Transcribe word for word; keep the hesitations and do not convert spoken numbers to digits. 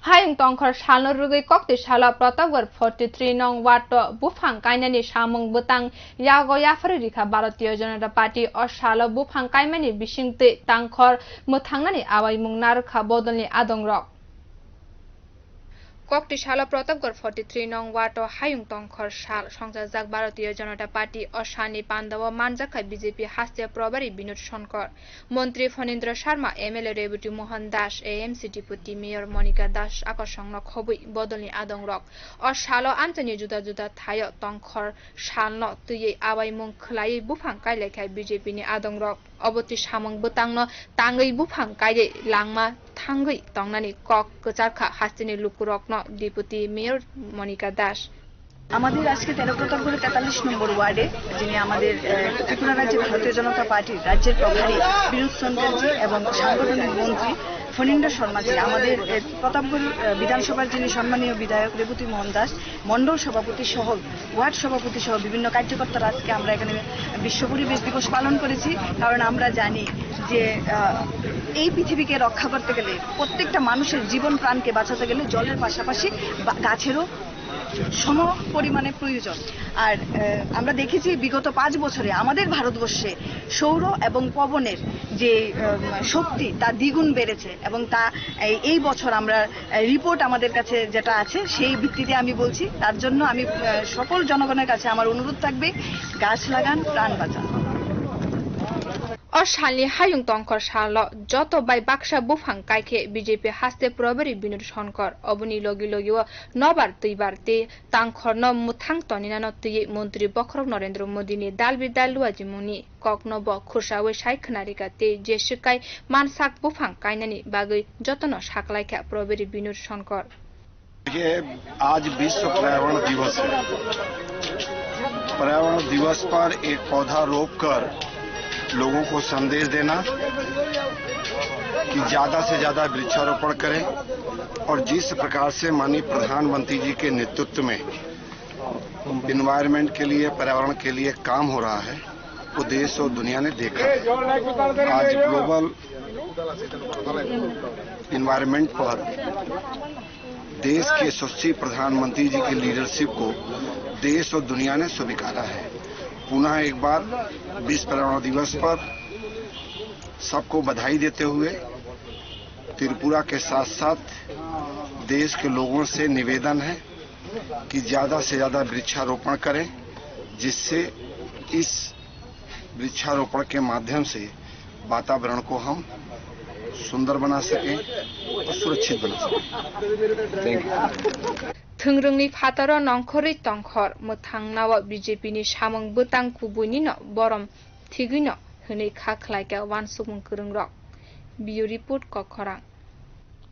Hayung tongkhor salno rwgwi kokti salo Pratapgarh forty three nong ward o buphang kainani samung bwtang yago yapharwi rikha Bharatiya Janata Party. O salo buphang kaimani bisingtwi tangkhor mwthangnani awaimung narwkha bodolni adongrok. Kokti salo Pratapgarh forty three nong ward o hayung tongkhor sal songchajak Bharatiya Janata Party. O salni pandao manjakha B J P haste probari Binod Sonkor, Montri Phanindra Sharma, M L A Reboti Mohan Das, A M C Deputy Mayor Monika Das akosongno khobwi bodolni adongrok. O salo amchaini juda juda thaio tongkhor salno twiwi awaimung khwlaiwi buphang kailaikha B J P ni adongrok. Obo twi samung bwtangno tangwi buphang kaiwi langma thangwi tongnani kok kwcharkha hasteni lukurokno Deputy Mayor Monika Das. আমাদের আজকে তেরো প্রতাপগড়ের তেতাল্লিশ নম্বর ওয়ার্ডে, যিনি আমাদের, আহ, ত্রিপুরা রাজ্যে ভারতীয় জনতা পার্টির রাজ্যের প্রভারী বিনোদ সঞ্চারজি এবং সাংগঠনিক মন্ত্রী ফণীন্দ্র শর্মাজি আমাদের, আহ, প্রতাপগড়, আহ, বিধানসভার যিনি সম্মানীয় বিধায়ক রেবতী মোহন দাস, মণ্ডল সভাপতি সহ ওয়ার্ড সভাপতি সহ বিভিন্ন কার্যকর্তারা আজকে আমরা এখানে বিশ্ব পরিবেশ দিবস পালন করেছি। কারণ আমরা জানি যে, আহ, এই পৃথিবীকে রক্ষা করতে গেলে, প্রত্যেকটা মানুষের জীবন প্রাণকে বাঁচাতে গেলে জলের পাশাপাশি বা-, গাছেরও সম পরিমাণে প্রয়োজন। আর, আহ, আমরা দেখেছি বিগত পাঁচ বছরে আমাদের ভারতবর্ষে সৌর এবং পবনের যে, আহ, শক্তি, তা দ্বিগুণ বেড়েছে এবং তা এই, এই বছর আমরা, আহ, রিপোর্ট আমাদের কাছে যেটা আছে, সেই ভিত্তিতে আমি বলছি। তার জন্য আমি, আহ, সকল জনগণের কাছে আমার অনুরোধ থাকবে, গাছ লাগান, প্রাণ বাঁচান। O salni hayung tongkhor salo joto bai baksa buphang kaikhe B J P haste probari Binod Sonkor. Oboni logi logi o nobar twibar tei tangkhorno mwthang toninano twiwi Montri Bokhorok Narendra Modi ni dalbi dal luajimungni kokno bo khursawi sai khwnarikha tei jeswk kai mansak buphang kainani bagwi jotono saklaikha probari Binod Sonkor. देखिए, आज विश्व पर्यावरण दिवस है। पर्यावरण दिवस पर एक पौधा रोपकर लोगों को संदेश देना कि ज्यादा से ज्यादा वृक्षारोपण करें और जिस प्रकार से माननीय प्रधानमंत्री जी के नेतृत्व में एनवायरनमेंट के लिए, पर्यावरण के लिए काम हो रहा है, वो देश और दुनिया ने देखा है। आज ग्लोबल एनवायरनमेंट पर देश के यशस्वी प्रधानमंत्री जी की लीडरशिप को देश और दुनिया ने स्वीकारा है। पुनः एक बार विश्व पर्यावरण दिवस पर सबको बधाई देते हुए त्रिपुरा के साथ-साथ देश के लोगों से निवेदन है कि ज्यादा से ज्यादा वृक्षारोपण करें, जिससे इस वृक्षारोपण के माध्यम से वातावरण को हम सुंदर बना सकें और सुरक्षित बना सकें। Thank you. Thwngrwngni phataro nongkhorwi tongkhor mwthangnao B J P ni samung bwtang kubuinino borom thigwino hwnwi kha khlaikha uansukmung kwrwngrok. Bureau Report, Kokkhorang.